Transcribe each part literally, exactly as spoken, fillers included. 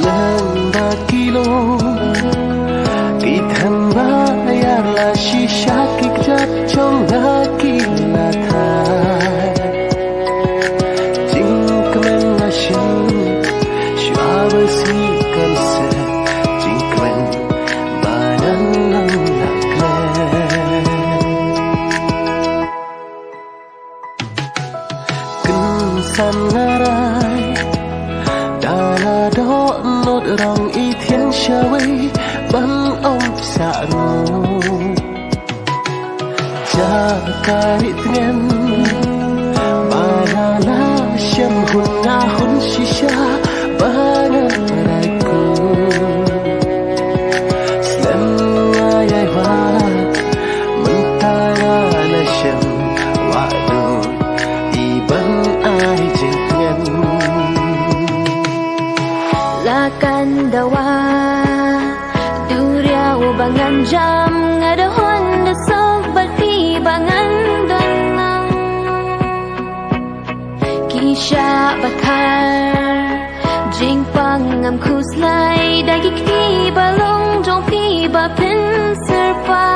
Leng ba ki lum ki than ba ïar la shisha ki kjat jong nga ki la thait. Jingkmen nga shim shuwa ba sngewsih kan sah, jingkmen ba ngan nang la klet. Kynsan nga rai da la dohnud rong i thiang shawei ban ong sah ruh. Jaka ri tngen ba la la shem hun nga hun shisha ba ngan rai kut. Slem nga ïai wad mynta nga la shem wad dur i ban ai jingtngen. La kan dawa duriaw ba ngan jam, nga da hon da sop bad phi ba ngan don lang. Ki shah ba thar jingpang ngam khuslai da ki kti ba long jong phi ba pynsyrpai.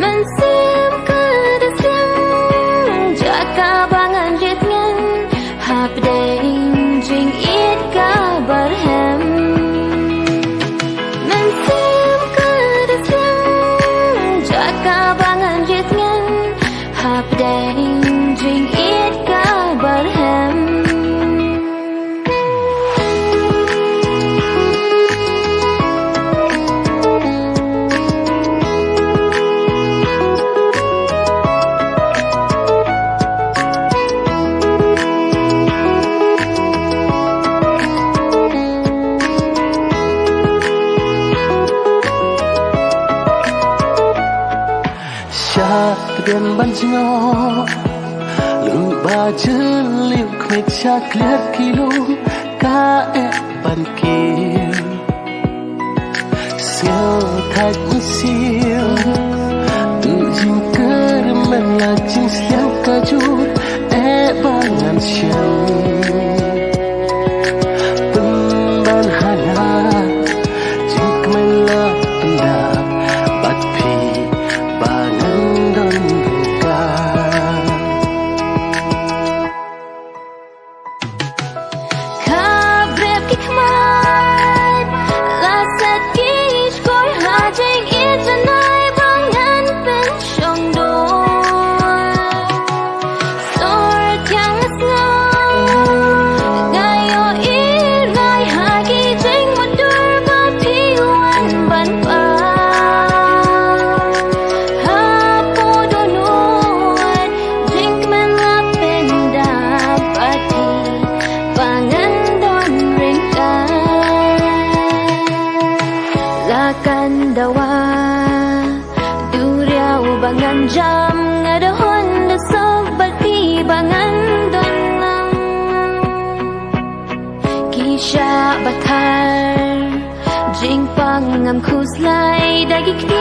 Mynsiem ka da sliang jaka ba ngan rit ngan hapdeng jingïeit ka barhem. Mynsiem ka da sliang jaka ba ngan rit ngan hapdeng jingïeit ka barhem. Shah tbian ban jngoh luh ba jylliew khmih sha kliar ki lum ka eh ban kiew. Sngewthait mynsiem tu jingkyrmen la jingsliang ka jur eh ba ngan shem. Pynban ha nga jingkmen la pyndap bad phi ba ngan don ryngkat. Khabrep ki khmat la set ki shkor ha jingïeit janai ba ngan pynshong dor. Sor thiang sngewbha nga ïohi rngai ha ki jingmutdur ba phi wan ban pang. Hapoh dohnud jingkmen la pyndap bad phi ba ngan don ryngkat. La kan dawa duriaw ba ngan jam, nga da hon da sop bad phi ba ngan don lang. Ki shah ba thar jingpang ngam khuslai da ki kti